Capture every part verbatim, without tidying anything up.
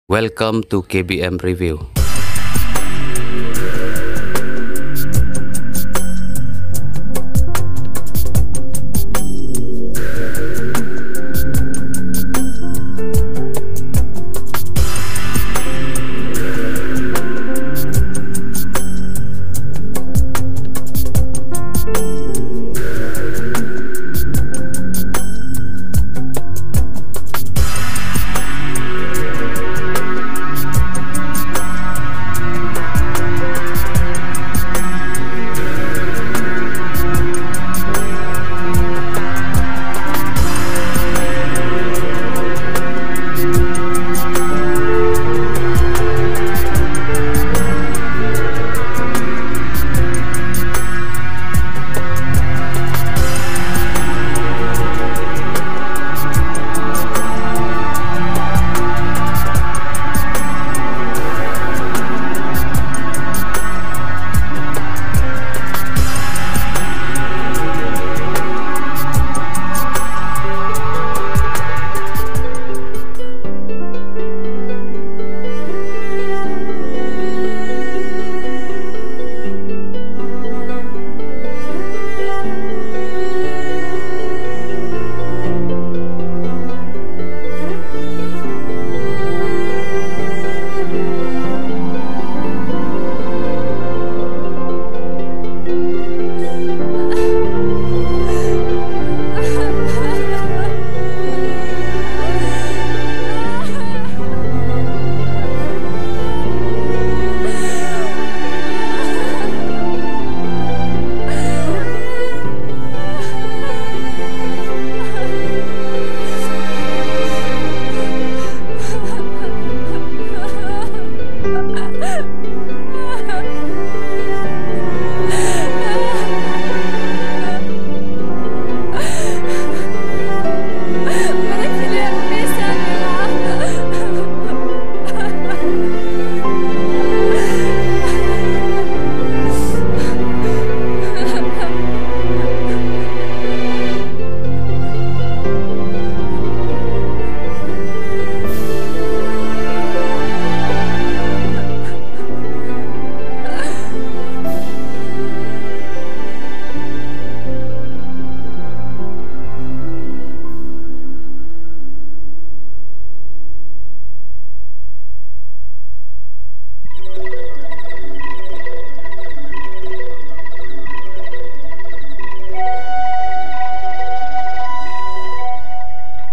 Welcome to K B M Review.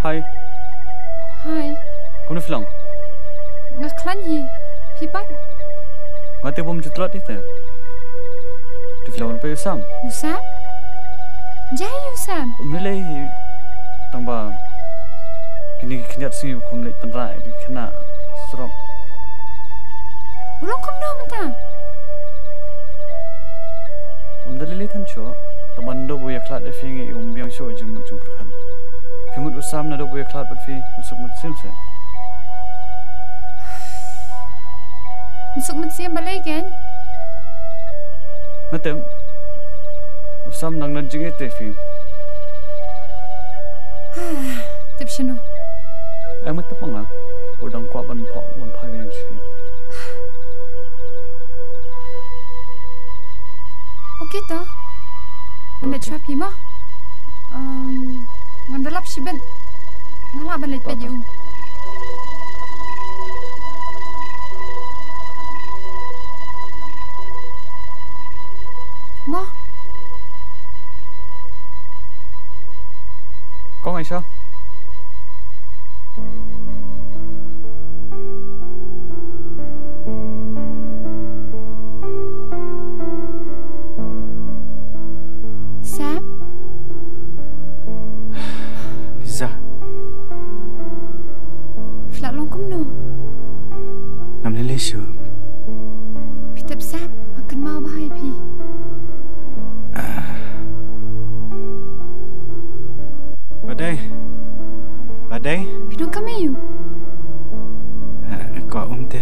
Hi. Hi. Kumno phi long? Nga khlaiñ hi. Phi pat? Nga te bym ju tlot ïa te. Te phi la wan peit u Sam? U Sam? Jai u Sam? Um lei lei hi. Tang ba kine ki khyndiat sngi u khum leit tynrai ïa ki khynnah surok. U long kumno mynta? Um da lei lei than shuh. Tang ba naduh ba u ïakhlad ïa phi ngi um biang shuh jingmut jingpyrkhat. Phi mut u Sam naduh ba u ïakhlad bad phi, um suk mynsiem seh. Um suk mynsiem balei kein? Nga tip. U Sam nang don jingïeit ïa phi. Tip shano? Em, nga tip ma nga. Ba u dang kwah ban pha, ban phai biang sha phi. Okay to. Ngan leit shuwa phi mo. Um, ngan da lap shibit. Nga lah ban leit peit ïa u. Mo. Kong Aisha. Sam? Liza. Phi la long kumno? Ngam lei lei shuh. Phi tip Sam, nga kynmaw bha ïa phi. Ah. Ba dei. Ba dei. Phi donkam ïa u? Ah, kwah um te.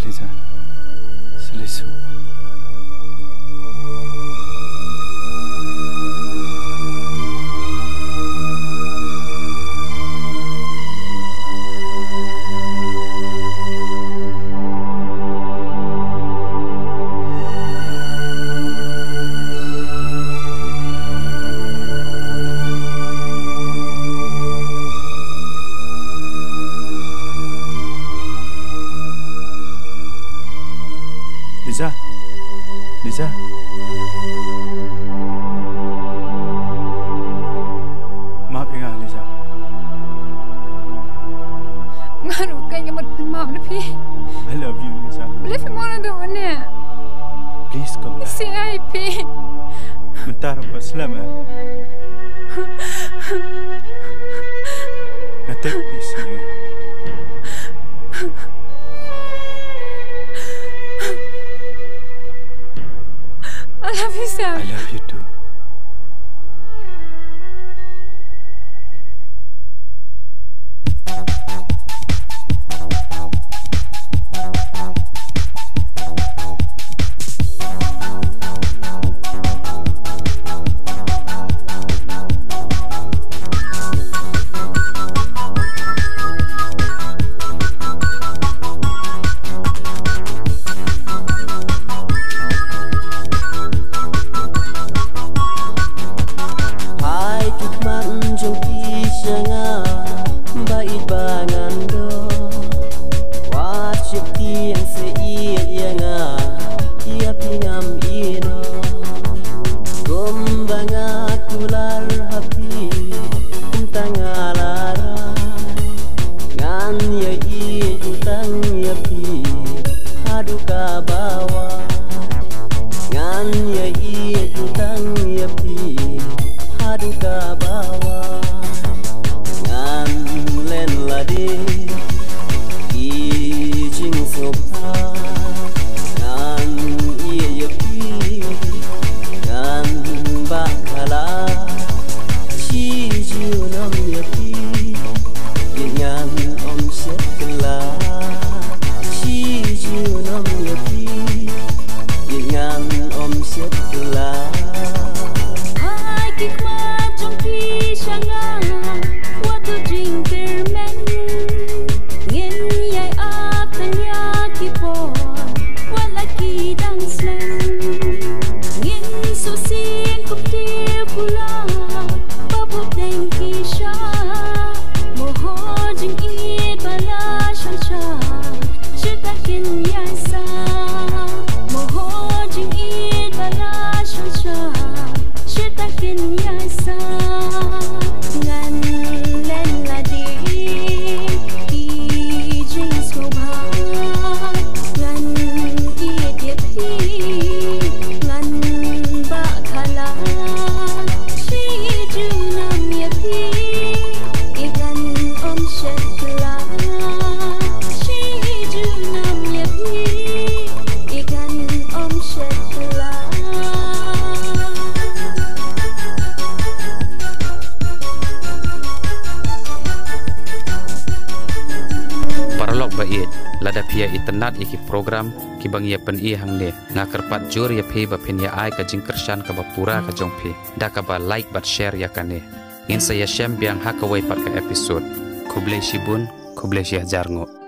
Lisa, sa leit suk. Lisa. Lisa. Map ïa nga, Lisa. Nga ruh ka ïa mut map na phi. I love you, Lisa. Balei phi map na dong ne? Please come back. Nga sngew ïeit ïa phi. Mynta ruh pat slem eh. Nga tip phi sngew. I love you, Sam. I love you too. Hai ki kmat jong phi sha nga, ba ïeit ba ngan don. Wat sheptieng sha ïeit ïa nga, ïa phi ngam ïehnoh. Kumba nga kular ha phi, kumta nga la rai. Ngan ïa ïeit tang ïa phi haduh kaba wai. Ngan ïa ïeit tang ïa phi haduh kaba wai. Ngan len lade ki jingsngewbha. Ngan ïeit ïa phi, ngan bah khala. Shi junom ïa phi, ïeit ngan ym shet kylla. Shi junom ïa phi, ïeit ngan ym shet kylla. Hai ki kmat jong phi sha nga, wat tu jingkyrmen. Ngin ïai ap tang ïa ki por, wat la ki dang slem. Ngin shu sing kum tiew kulap, ba bud deng ki sha. Mo ho jingïeit ba la shan sha, shi ta kin ïai sa. Mo ho jingïeit ba la shan sha, shi ta kin ïai sa. Ngan len lade ki jingsngewbha. Ngan ïeit ïa phi, ngan bah khala. Shi junom ïa phi, ïeit ngan ym shet kylla. Shi junom ïa phi, ïeit ngan ym shet kylla. Paralok ba ïeit, lada phi ïa itynnad ïa ki program kiba ngi ïa pyni hangne, nga kyrpad jur ïa phi ba phin ïa ai ka jingkyrshan kaba pura ka jong phi da kaba like bad share ïa kane. Ngin sa ïashem biang ha kawei pat ka episode. Khublei shibun, khublei shihajar nguh.